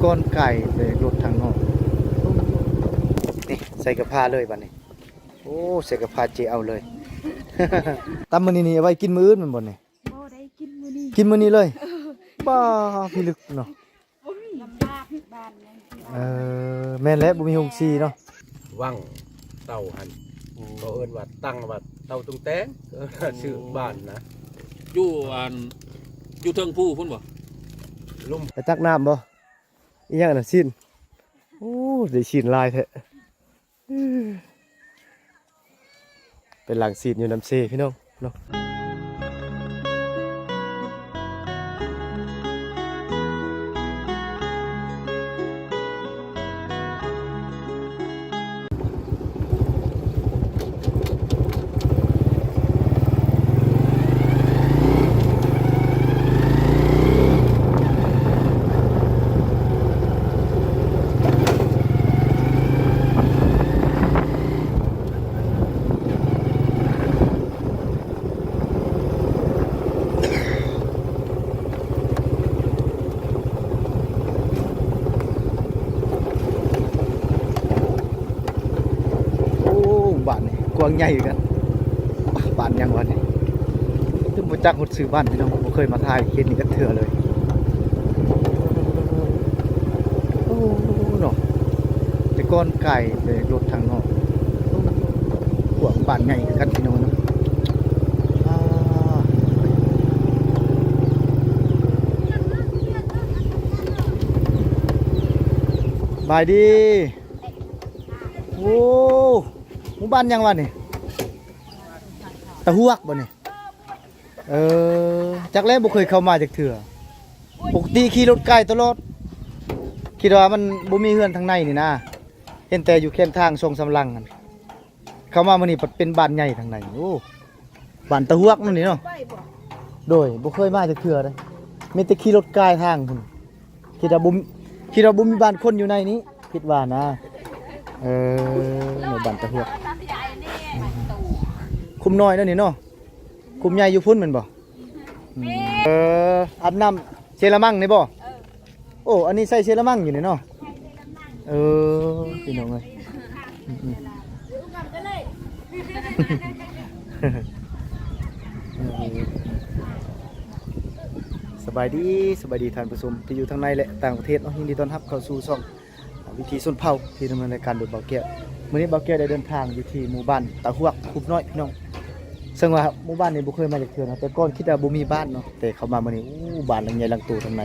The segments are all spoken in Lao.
ກ່ອນກາຍແບກລົດທາງນອກ ນີ້ໃສ່ກະພາເລີຍບາດນີ້. ໂອ້ ໃສ່ກະພາເຈເອົາເລີຍ. ຕຳມື້ນີ້ນີ້ ເອົາໄວ້ກິນມື້ອື່ນແມ່ນບໍ່ນີ້? ບໍ່ໄດ້ກິນມື້ນີ້ ກິນມື້ນີ້ເລີຍ. ເອີ ປ້າ ພິລຶກເນາະ. ບໍ່ມີ ລຳບາກບ້ານນັ້ນ. ເອີ ແມ່ນແຫຼະ ບໍ່ມີໂຮງສີເນາະ. ວັງເຕົ່າຫັ້ນ ເຂົາເອີ້ນວ່າ ຕັ້ງວ່າເຕົ່າຕຸງແຕງ ເອີ ຊື່ບ້ານນະ. ຢູ່ອັນ ຢູ່ເທິງພູພຸ້ນບໍ່? ລຸ່ມ ໄປຕັກນ້ຳບໍ່? ອີຫຍັງອັນນັ້ນ? ຊີ້ນ. ໂອ້ ໄດ້ຊີ້ນຫຼາຍແທ້. ໄປລ້າງຊີ້ນຢູ່ນ້ຳເຊພີ່ນ້ອງເນາະ. ໂອ້ ບ້ານນີ້ກວ້າງໃຫຍ່ຄືກັນ. ບ້ານຫຍັງວະນີ້? ຈະບໍ່ຈັກຮອດຊື່ບ້ານພີ່ນ້ອງ, ບໍ່ເຄີຍມາຖ່າຍເຂດນີ້ຈັກເທື່ອເລີຍ. ໂອ້ ເນາະ ແຕ່ກ່ອນກາຍແບກລົດທາງນອກ. ກວ້າງ ບ້ານໃຫຍ່ຄືກັນພີ່ນ້ອງເນາະ. ອ່າ ສະບາຍດີ. ໂອ້ ໝູ່ບ້ານຫຍັງວະນີ້? ຕາຫວກບໍ່ນີ້? ເອີ ຈັກແລ້ວ ບໍ່ເຄີຍເຂົ້າມາຈັກເທື່ອ. ປົກກະຕິຂີ່ລົດກາຍຕະຫຼອດ, ຄິດວ່າມັນບໍ່ມີເຮືອນທາງໃນນີ້ນະ, ເຫັນແຕ່ຢູ່ແຄມທາງສອງສາມຫຼັງຫັ້ນ. ເຂົ້າມາມື້ນີ້ພັດເປັນບ້ານໃຫຍ່ທາງໃນ. ໂອ້ ບ້ານຕາຫວກນັ້ນນີ້ເນາະ. ໂດຍ ບໍ່ເຄີຍມາຈັກເທື່ອເດ້, ມີແຕ່ຂີ່ລົດກາຍທາງພຸ້ນ. ຄິດວ່າບໍ່ ຄິດວ່າບໍ່ມີບ້ານຄົນຢູ່ໃນນີ້ ຄິດວ່ານະ. ເອີ ໃນບ້ານຕາຫວກ. ຄຸ້ມນ້ອຍນັ້ນນີ້ເນາະ, ຄຸ້ມໃຫຍ່ຢູ່ພຸ້ນແມ່ນບໍ່? ອືມ ເອີ ອາບນ້ຳເຊລະມັງນີ້ບໍ່? ເອີ ໂອ້ ອັນນີ້ໃສ່ເຊລະມັງຢູ່ນີ້ເນາະ. ເອີ ພີ່ນ້ອງເອີຍ. ອືມໆ ສະບາຍດີ ສະບາຍດີທ່ານຜູ້ຊົມທີ່ຢູ່ທາງໃນ ແລະ ຕ່າງປະເທດເນາະ. ຍິນດີຕ້ອນຮັບເຂົ້າສູ່ຊ່ອງ ວິຖີຊົນເຜົ່າ ທີ່ດຳເນີນລາຍການໂດຍບ່າວແກ້ວ. ມື້ນີ້ບ່າວແກ້ວໄດ້ເດີນທາງຢູ່ທີ່ໝູ່ບ້ານຕາຫວກ ຄຸບນ້ອຍ ພີ່ນ້ອງ. ເຊິ່ງວ່າໝູ່ບ້ານນີ້ບໍ່ເຄີຍມາຈັກເທື່ອເນາະ, ແຕ່ກ່ອນຄິດວ່າບໍ່ມີບ້ານເນາະ, ແຕ່ເຂົ້າມາມື້ນີ້ ໂອ້ ບ້ານຫຼັງໃຫຍ່ຫຼັງໂຕທາງໃນ.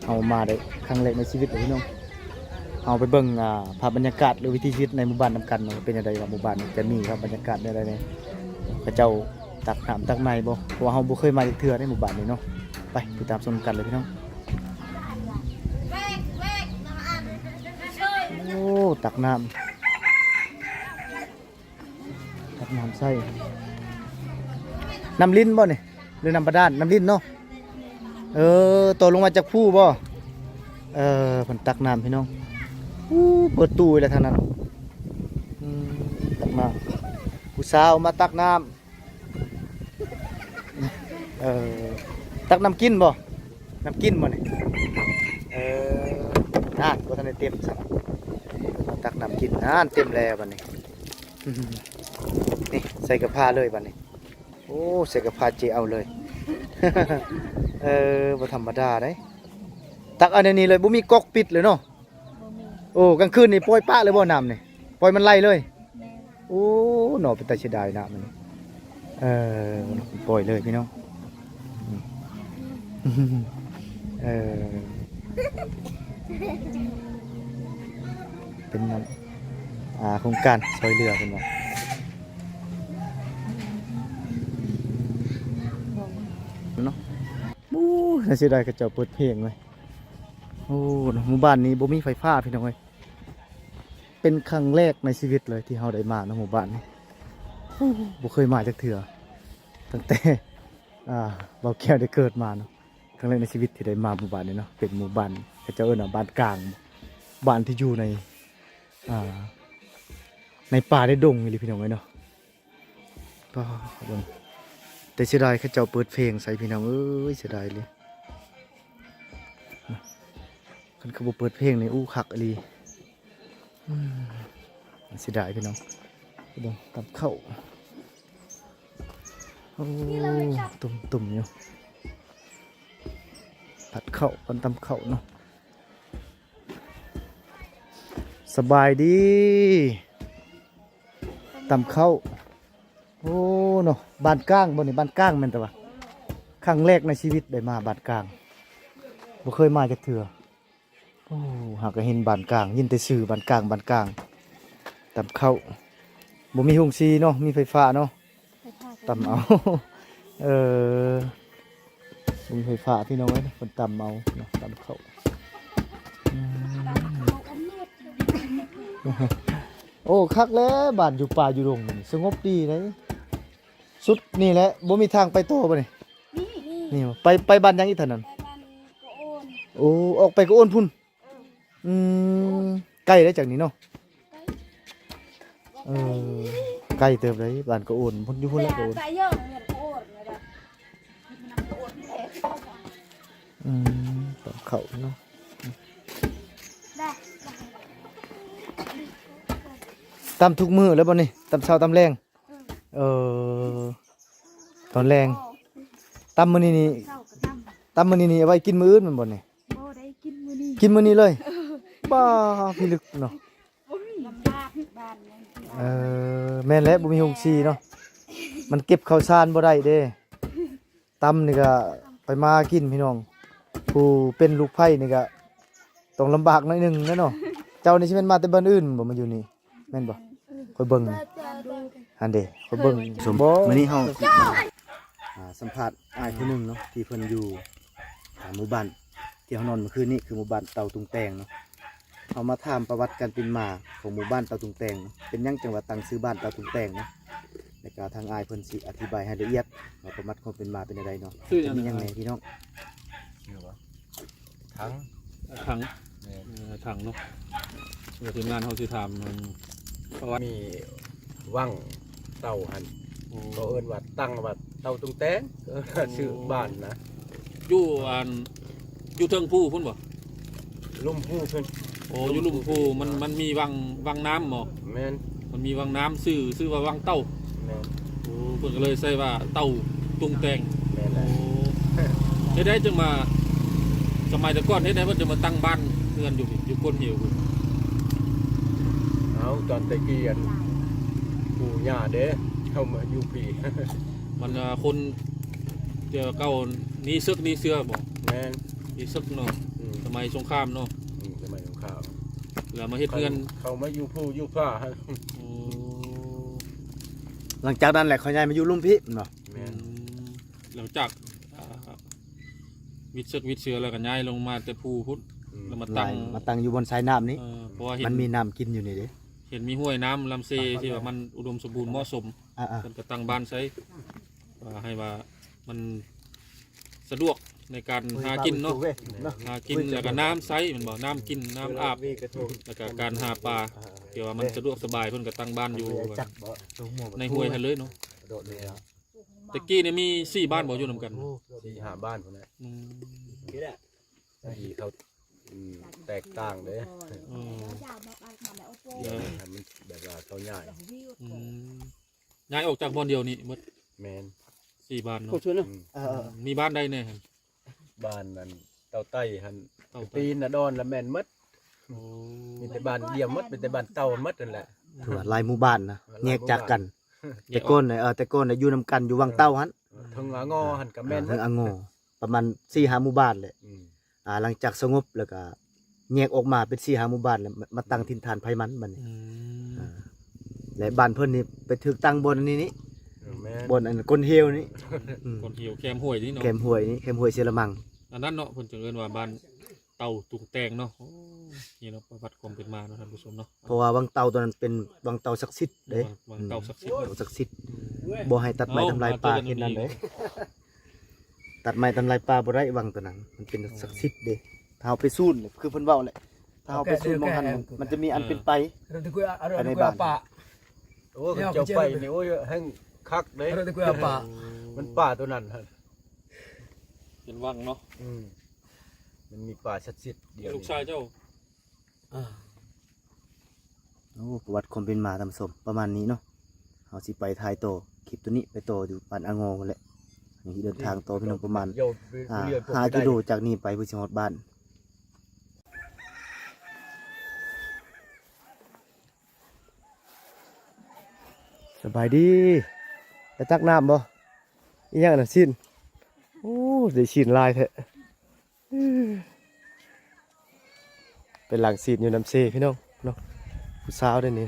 ເຮົາມາໄດ້ຄັ້ງແລກໃນຊີວິດເລີຍ ພີ່ນ້ອງ. ເຮົາໄປເບິ່ງ ອ່າ ພາບບັນຍາກາດ ຫຼື ວິຖີຊີວິດໃນໝູ່ບ້ານນຳກັນເນາະ, ເປັນຈັ່ງໃດວ່າໝູ່ບ້ານນີ້ຈະມີພາບບັນຍາກາດແນວໃດແດ່, ເຂົາເຈົ້າຕັກນ້ຳຕັກໃນບໍ່? ເພາະວ່າເຮົາບໍ່ເຄີຍມາຈັກເທື່ອໃນໝູ່ບ້ານນີ້ເນາະ. ໄປຕິດຕາມຊົມກັນເລີຍ ພີ່ນ້ອງ. ໂອ້ ຕັກນ້ຳ ຕັກນ້ຳໃສ່. ນ້ຳລິນບໍ່ນີ້ ຫຼື ນ້ຳບາດານ? ນ້ຳລິນເນາະ. ເອີ ໂຕລົງມາຈາກພູບໍ່? ເອີ ເພິ່ນຕັກນ້ຳ ພີ່ນ້ອງ. ອູ້ ເປີດຕູ້ໄວ້ແລ້ວທາງນັ້ນ. ອືມ ຕັກນ້ຳ ຜູ້ສາວມາຕັກນ້ຳ. ເອີ ຕັກນ້ຳກິນບໍ່? ນ້ຳກິນບໍ່ນີ້? ເອີ ນານ ບໍ່ທັນໄດ້ເຕັມຊ້ຳ. ຕັກນ້ຳກິນ ນານ ເຕັມແລ້ວບັດນີ້. ນີ້ ໃສ່ກະພາເລີຍບັດນີ້. ໂອ້ ໃສ່ກະພາເຈເອົາເລີຍ. ເອີ ບໍ່ທຳມະດາເດ້. ຕັກເອົາແນວນີ້ເລີຍ ບໍ່ມີກອກປິດເລີຍເນາະ. ບໍ່ມີ. ໂອ້ ກາງຄືນນີ້ປ່ອຍປະເລີຍບໍ່ ນ້ຳນີ້? ປ່ອຍມັນໄຫຼເລີຍ. ແມ່ນ. ໂອ້ ເນາະ ເປັນຕາເສຍດາຍນ້ຳນີ້. ເອີ ປ່ອຍເລີຍ ພີ່ນ້ອງ. ເອີ ເປັນນຳ ອ່າ ໂຄງການຊ່ອຍເຫຼືອເພິ່ນວ່າເນາະ. ໂອ້ ເສຍດາຍເຂົາເຈົ້າເປີດເພງເວີຍ. ໂອ້ ໝູ່ບ້ານນີ້ບໍ່ມີໄຟຟ້າ ພີ່ນ້ອງເອີຍ. ເປັນຄັ້ງແລກໃນຊີວິດເລີຍທີ່ເຮົາໄດ້ມາເນາະ ໝູ່ບ້ານນີ້. ໂອ້ ບໍ່ເຄີຍມາຈັກເທື່ອ ຕັ້ງແຕ່ ອ່າ ບ່າວແກ້ວໄດ້ເກີດມາເນາະ. ຄັ້ງແລກໃນຊີວິດທີ່ໄດ້ມາໝູ່ບ້ານນີ້ເນາະ. ເປັນໝູ່ບ້ານ ເຂົາເຈົ້າເອີ້ນວ່າບ້ານກາງ ບ້ານທີ່ຢູ່ໃນ ອ່າ ໃນປ່າໃນດົງອີ່ຫຼີ ພີ່ນ້ອງເອີຍເນາະ. ປ້າ ເບິ່ງ ແຕ່ເສຍດາຍເຂົາເຈົ້າເປີດເພງໃສ່ ພີ່ນ້ອງເອີຍ ເສຍດາຍເລີຍ. ຄັນເຂົາບໍ່ເປີດເພງນີ້ ອູ້ ຄັກອີ່ຫຼີ. ອືມ ເສຍດາຍພີ່ນ້ອງ. ເບິ່ງ ຕຳເຂົ້າ ໂອ້ ຕຸ່ມໆຢູ່ ຜັດເຂົ້າກັບຕຳເຂົ້າເນາະ. ສະບາຍດີ ຕຳເຂົ້າ. ໂອ້ເນາະ ບ້ານກາງບໍ່ນີ້? ບ້ານກາງແມ່ນແຕ່ວ່າ ຄັ້ງແລກໃນຊີວິດໄດ້ມາບ້ານກາງ ບໍ່ເຄີຍມາຈັກເທື່ອ. ໂອ້ ຫາກະເຫັນບ້ານກາງ ຍິນແຕ່ຊື່ບ້ານກາງ ບ້ານກາງ. ຕຳເຂົ້າ ບໍ່ມີໂຮງສີເນາະ ມີໄຟຟ້າເນາະ. ໄຟຟ້າກໍ ຕຳເອົາ ເອີ ບໍ່ມີໄຟຟ້າພີ່ນ້ອງເອີຍ ເພິ່ນຕຳເອົາເນາະ ຕຳເຂົ້າ. ອືມ ໂອ້ ຄັກແລ້ວ ບ້ານຢູ່ປ່າຢູ່ດົງນີ້ ສະຫງົບດີເດ້. ສຸດນີ້ແຫຼະ ບໍ່ມີທາງໄປຕໍ່ບໍ່ນີ້? ນີ້ ນີ້ບໍ່? ໄປ ໄປບ້ານຫຍັງອີກທາງນັ້ນ? ໄປບ້ານກະໂອນ. ໂອ້ ອອກໄປກະໂອນພຸ້ນ. ເອີ ອືມ ໄກເດ້ຈາກນີ້ເນາະ. ໄກ ເອີ ໄກເຕີບເດ້ ບ້ານກະໂອນພຸ້ນ ຢູ່ພຸ້ນແຫຼະກະໂອນ. ອືມ ຕຳເຂົ້າເນາະ ຕຳທຸກມື້ແລ້ວບໍ່ນີ້? ຕຳເຊົ້າຕຳແລງ. ເອີ ຕອນແລງ ຕຳມື້ນີ້ນີ້ ເຊົ້າກໍຕຳ ຕຳມື້ນີ້ນີ້ ເອົາໄວ້ກິນມື້ອື່ນແມ່ນບໍ່ນີ້? ບໍ່ໄດ້ ກິນມື້ນີ້ ກິນມື້ນີ້ເລີຍ. ປ້າ ພິລຶກເນາະ ບໍ່ມີ ລຳບາກບ້ານນີ້. ເອີ ແມ່ນແຫຼະ ບໍ່ມີໂຮງສີເນາະ ມັນເກັບເຂົ້າສານບໍ່ໄດ້ເດ້. ຕຳນີ້ກະໄປມາກິນພີ່ນ້ອງ ຜູ້ເປັນລູກໃພ້ນີ້ກະຕ້ອງລຳບາກໜ້ອຍໜຶ່ງແຫຼະເນາະ. ເຈົ້ານີ້ຊິແມ່ນມາແຕ່ບ່ອນອື່ນບໍ່ ມາຢູ່ນີ້? ແມ່ນບໍ່? ຂ້ອຍເບິ່ງ ຫັ້ນເດ້ ຂ້ອຍເບິ່ງສົມບໍ່. ມື້ນີ້ເຮົາ ອ່າ ສຳພາດອ້າຍຜູ້ໜຶ່ງເນາະ ທີ່ເພິ່ນຢູ່ ອ່າ ໝູ່ບ້ານທີ່ເຮົານອນມື້ຄືນນີ້ ຄືໝູ່ບ້ານເຕົາຕຸງແຕງເນາະ. ເຮົາມາຖາມປະຫວັດການເປັນມາຂອງໝູ່ບ້ານເຕົາຕຸງແຕງເນາະ ເປັນຫຍັງຈັ່ງວ່າຕັ້ງຊື່ບ້ານເຕົາຕຸງແຕງເນາະ. ແລ້ວກະທາງອ້າຍເພິ່ນຊິອະທິບາຍໃຫ້ລະອຽດວ່າປະຫວັດຄວາມເປັນມາເປັນແນວໃດເນາະ. ຊື່ຫຍັງ? ຈະມີຫຍັງແດ່ພີ່ນ້ອງ? ຖັງ ຖັງ ແມ່ນ ເອີ ຖັງເນາະ. ແລ້ວທີມງານເຮົາຊິຖາມ ເອີ ປະຫວັດ ມີວັງເຕົາຫັ້ນ. ໂອ້ ເຂົາເອີ້ນວ່າ ຕັ້ງວ່າເຕົາຕຸງແຕງ ໂອ້ ຊື່ບ້ານນະ. ຢູ່ອັນ ຢູ່ເທິງພູພຸ້ນບໍ່? ລຸ່ມພູເພິ່ນ. ໂອ້ ຢູ່ລຸ່ມພູ ມັນ ມັນມີວັງ ວັງນ້ຳບໍ່? ແມ່ນ ມັນມີວັງນ້ຳ ຊື່ ຊື່ວ່າວັງເຕົາ. ແມ່ນ ໂອ້ ເພິ່ນກໍເລີຍໃສ່ວ່າເຕົາຕຸງແຕງ. ແມ່ນແຫຼະ. ໂອ້ ເຮັດໃດຈຶ່ງມາ ສະໄໝແຕ່ກ່ອນເຮັດໃດເພິ່ນຈຶ່ງມາຕັ້ງບ້ານເຮືອນຢູ່ພີ້ ຢູ່ກົ້ນເຫວພຸ້ນ? ເອົາ ຕອນແຕ່ກີ້ອັນປູ່ຍ່າເດ້ ເຮົາມາຢູ່ພີ້ ມັນ ເອີ ຄົນແຕ່ເກົ່າໜີເສິກໜີເສືອບໍ່? ແມ່ນ ໜີເສິກເນາະ. ອືມ ສະໄໝສົງຄາມເນາະ. ອືມ ສະໄໝສົງຄາມ ແລ້ວມາເຮັດເຮືອນ ເຂົາ ເຂົາມາຢູ່ພູຢູ່ຜາ. ໂອ້ ຫຼັງຈາກນັ້ນແຫຼະເຂົາຍ້າຍມາຢູ່ລຸ່ມພີ້ແມ່ນບໍ່? ແມ່ນ ອືມ ຫຼັງຈາກ ອ່າ ວິດເສິກວິດເສືອແລ້ວກໍຍ້າຍລົງມາແຕ່ພູພຸ້ນ. ອືມ ແລ້ວມາຕັ້ງ ມາຕັ້ງຢູ່ບ່ອນຊາຍນ້ຳນີ້. ເອີ ເພາະວ່າເຫັນ ມັນມີນ້ຳກິນຢູ່ນີ້ເດ້ ເຫັນມີຫ້ວຍນ້ຳລຳເຊທີ່ວ່າມັນອຸດົມສົມບູນເໝາະສົມ. ອ່າໆ ເພິ່ນກໍຕັ້ງບ້ານໃສ່ ວ່າໃຫ້ວ່າມັນສະດວກໃນການຫາກິນເນາະ ຫາກິນ ແລ້ວກໍນ້ຳໃຊ້ແມ່ນບໍ່? ນ້ຳກິນ ນ້ຳອາບ ແລ້ວກໍການຫາປາ ທີ່ວ່າມັນສະດວກສະບາຍ ເພິ່ນກໍຕັ້ງບ້ານຢູ່ໃນຫ້ວຍຫັ້ນເລີຍເນາະ. ແຕ່ກີ້ນີ້ມີສີ່ບ້ານບໍ່ ຢູ່ນຳກັນ? ສີ່ຫ້າບ້ານພຸ້ນແຫຼະ. ອືມ ທີ່ເຂົາ ອືມ ແຕກຕ່າງເດ້. ເອີ ເອີ ໃຫ້ມັນແບບວ່າເຂົາຍ້າຍ. ອືມ ຍ້າຍອອກຈາກບ່ອນດຽວນີ້ໝົດ? ແມ່ນ ສີ່ບ້ານເນາະ. ອືມ ເອີໆ ມີບ້ານໃດແດ່? ບ້ານນັ້ນ ເຕົາໄຕ້ຫັ້ນ ເຕົາໄຕ້ ປີນນະດອນລະແມ່ນໝົດ. ໂອ້ ມີແຕ່ບ້ານດຽວໝົດ ມີແຕ່ບ້ານເຕົາໝົດນັ້ນແຫຼະ. ຖືວ່າຫຼາຍໝູ່ບ້ານນະ ຫຼາຍໝູ່ບ້ານ ແຍກຈາກກັນ. ແຍກອອກ ແຕ່ກ່ອນນະ ເອີ ແຕ່ກ່ອນນະຢູ່ນຳກັນ ຢູ່ວັງເຕົາຫັ້ນ. ເທິງອາງໍຫັ້ນກໍແມ່ນ ເອີ ເທິງອາງໍ ປະມານສີ່ຫ້າໝູ່ບ້ານແຫຼະ. ອືມ ອ່າ ຫຼັງຈາກສະຫງົບແລ້ວກໍແຍກອອກມາເປັນສີ່ຫ້າໝູ່ບ້ານ ແລ້ວມາ ມາຕັ້ງຖິ່ນຖານໃຜມັນບັດນີ້. ອືມ ອ່າ ແລະບ້ານເພິ່ນນີ້ໄປຖືກຕັ້ງບ່ອນອັນນີ້ນີ້. ເອີ ແມ່ນ ບ່ອນອັນກົ້ນເຫວນີ້. ອືມ ກົ້ນເຫວແຄມຫ້ວຍນີ້ເນາະ ແຄມຫ້ວຍນີ້ ແຄມຫ້ວຍເຊລະມັງ. ອັນນັ້ນເນາະ ເພິ່ນຈຶ່ງເອີ້ນວ່າບ້ານເຕົາຕຸງແຕງເນາະ. ໂອ້ ນີ້ເນາະ ປະຫວັດຄວາມເປັນມາເນາະ ທ່ານຜູ້ຊົມເນາະ. ເພາະວ່າວັງເຕົາຕົວນັ້ນເປັນວັງເຕົາສັກສິດເດ້. ວັງ ວັງເຕົາສັກສິດ ອືມ ເນາະ ສັກສິດ. ອືມ ບໍ່ໃຫ້ຕັດໄມ້ທຳລາຍປ່າ ເຂດນັ້ນເດ້. ຕັດໄມ້ທຳລາຍປ່າບໍ່ໄດ້ ວັງຕົວນັ້ນມັນເປັນສັກສິດເດ້. ຖ້າເຮົາໄປສູນ ຄືເພິ່ນເວົ້າແຫຼະ ຖ້າເຮົາໄປສູນໝ່ອງຫັ້ນ ມັນຈະມີອັນເປັນໄປ ເອີ ພາຍໃນບ້ານ. ໂອ້ ເຈົ້າໄປນີ້ ໂອ້ຍ ແຮ່ງຄັກເດ້. ມັນປ່າຕົວນັ້ນຫັ້ນ ເປັນວັງເນາະ. ອືມ ມັນມີປ່າສັກສິດດຽວນີ້ ລູກຊາຍເຈົ້າ. ໂອ້ ປະຫວັດຄວາມເປັນມາ ທ່ານຜູ້ຊົມ ປະມານນີ້ເນາະ. ເຮົາຊິໄປຖ່າຍຕໍ່ ຄລິບໂຕນີ້ໄປຕໍ່ຢູ່ບ້ານອາງໍພຸ້ນແຫຼະ. ນີ້ເດີນທາງຕໍ່ ພີ່ນ້ອງ ປະມານ ອ່າ ຫ້າກິໂລຈາກນີ້ໄປ ເພື່ອຊິຮອດບ້ານ. ສະບາຍດີ ໄປຕັກນ້ຳບໍ່? ອີຫຍັງອັນນັ້ນ? ຊີ້ນ. ໂອ້ ໄດ້ຊີ້ນຫຼາຍແທ້. ໄປລ້າງຊີ້ນຢູ່ນ້ຳເຊ ພີ່ນ້ອງເນາະ. ຜູ້ສາວເດ້ນີ້.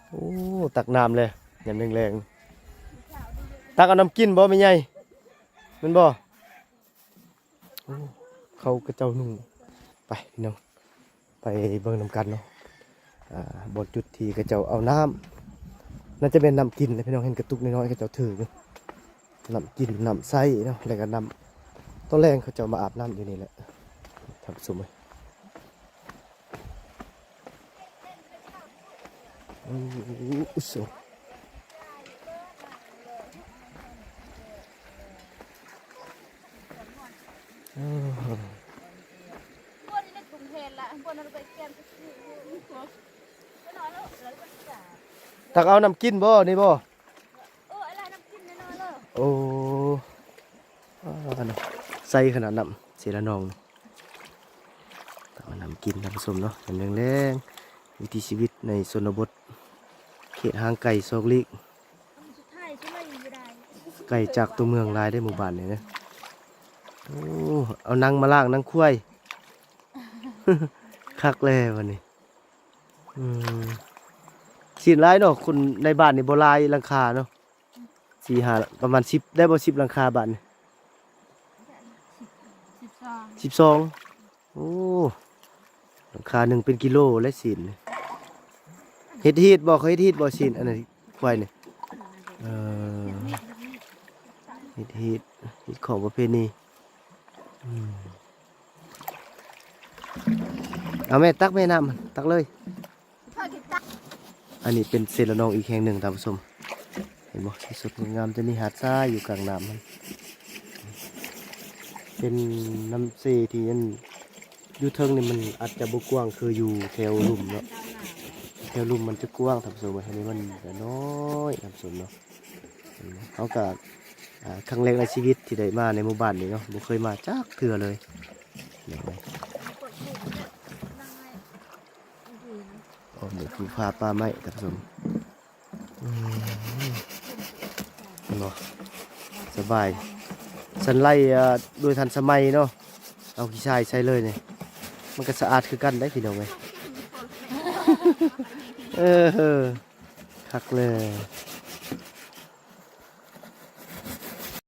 ໂອ້ ຕັກນ້ຳແລ້ວ ຍາມແລງໆ ຕັກເອົານ້ຳກິນບໍ່ແມ່ໃຫຍ່? ແມ່ນບໍ່? ໂອ້ ເຂົາເຂົາເຈົ້ານຸ່ງ. ໄປພີ່ນ້ອງ ໄປເບິ່ງນຳກັນເນາະ. ອ່າ ບ່ອນຈຸດທີ່ເຂົາເຈົ້າເອົານ້ຳ ໜ້າຈະແມ່ນນ້ຳກິນແຫຼະພີ່ນ້ອງ. ເຫັນກະຕຸກນ້ອຍໆ ເຂົາເຈົ້າຖືຢູ່ ນ້ຳກິນ ນ້ຳໃຊ້ເນາະ ແລ້ວກໍນ້ຳ ຕອນແລງເຂົາເຈົ້າມາອາບນ້ຳຢູ່ນີ້ແຫຼະ ທ່ານຜູ້ຊົມເອີຍ. ໂອ້ໂຫ ເອີ ຕັກເອົານ້ຳກິນບໍ່ນີ້ບໍ່? ເອີ ອັນນັ້ນນ້ຳກິນແນ່ນອນເລີຍ. ໂອ້ ອ່າ ໃສຂະໜາດນ້ຳເຊລະນອງ. ຕັກເອົານ້ຳກິນ ທ່ານຜູ້ຊົມເນາະ ຍາມແລງໆ ວິຖີຊີວິດໃນຊົນນະບົດ ເຂດຫ່າງໄກສອກຫຼີກ ໄກຈາກຕົວເມືອງຫຼາຍເດ້ ໝູ່ບ້ານນີ້ເດ້. ໂອ້ ເອົານັງມາລ້າງນັງຄວາຍ ຄັກແລ້ວບັດນີ້. ອືມ ຊີ້ນຫຼາຍເນາະ ຄົນໃນບ້ານນີ້ບໍ່ຫຼາຍຫຼັງຄາເນາະ. ສີ່ຫ້າ ປະມານສິບ ໄດ້ບໍ່ ສິບຫຼັງຄາບ້ານນີ້? ສິບສອງ ສິບສອງ. ໂອ້ ຫຼັງຄາໜຶ່ງເປັນກິໂລແລ້ວຊີ້ນ. ເຮັດຮີດບໍ່? ເຂົາເຮັດຮີດບໍ່ຊີ້ນ ອັນນັ້ນ ຄວາຍນີ້? ເອີ ເຮັດຮີດ ຮີດຂອງປະເພນີ. ອືມ ເອົາແມ່ ຕັກແມ່ນ້ຳ ຕັກເລີຍ. ອັນນີ້ເປັນເຊລະນອງອີກແຫ່ງໜຶ່ງ ທ່ານຜູ້ຊົມ ເຫັນບໍ່? ທີ່ສົດງົດງາມ ຈະມີຫາດຊາຍຢູ່ກາງນ້ຳມັນ ເປັນນ້ຳເຊທີ່ອັນ ຢູ່ເທິງນີ້ມັນອາດຈະບໍ່ກວ້າງຄືຢູ່ແຖວລຸ່ມເນາະ. ແຖວລຸ່ມມັນຈະກວ້າງ ທ່ານຜູ້ຊົມເອີຍ ອັນນີ້ມັນຈະນ້ອຍ ທ່ານຜູ້ຊົມເນາະ. ເຮົາກະ ອ່າ ຄັ້ງແລກໃນຊີວິດທີ່ໄດ້ມາໃນໝູ່ບ້ານນີ້ເນາະ ບໍ່ເຄີຍມາຈັກເທື່ອເລີຍ. ອ້ອມໄດ້ພູຜາປ່າໄມ້ ທ່ານຜູ້ຊົມ. ອືມ ເຫັນບໍ່? ສະບາຍ ສັນໄລ່ ອ່າ ໂດຍທັນສະໄໝເນາະ. ເອົາຂີ້ຊາຍໃສ່ເລີຍນີ້ ມັນກໍສະອາດຄືກັນໄດ໋ ພີ່ນ້ອງເອີຍ. ເອີ ຄັກເລີຍ.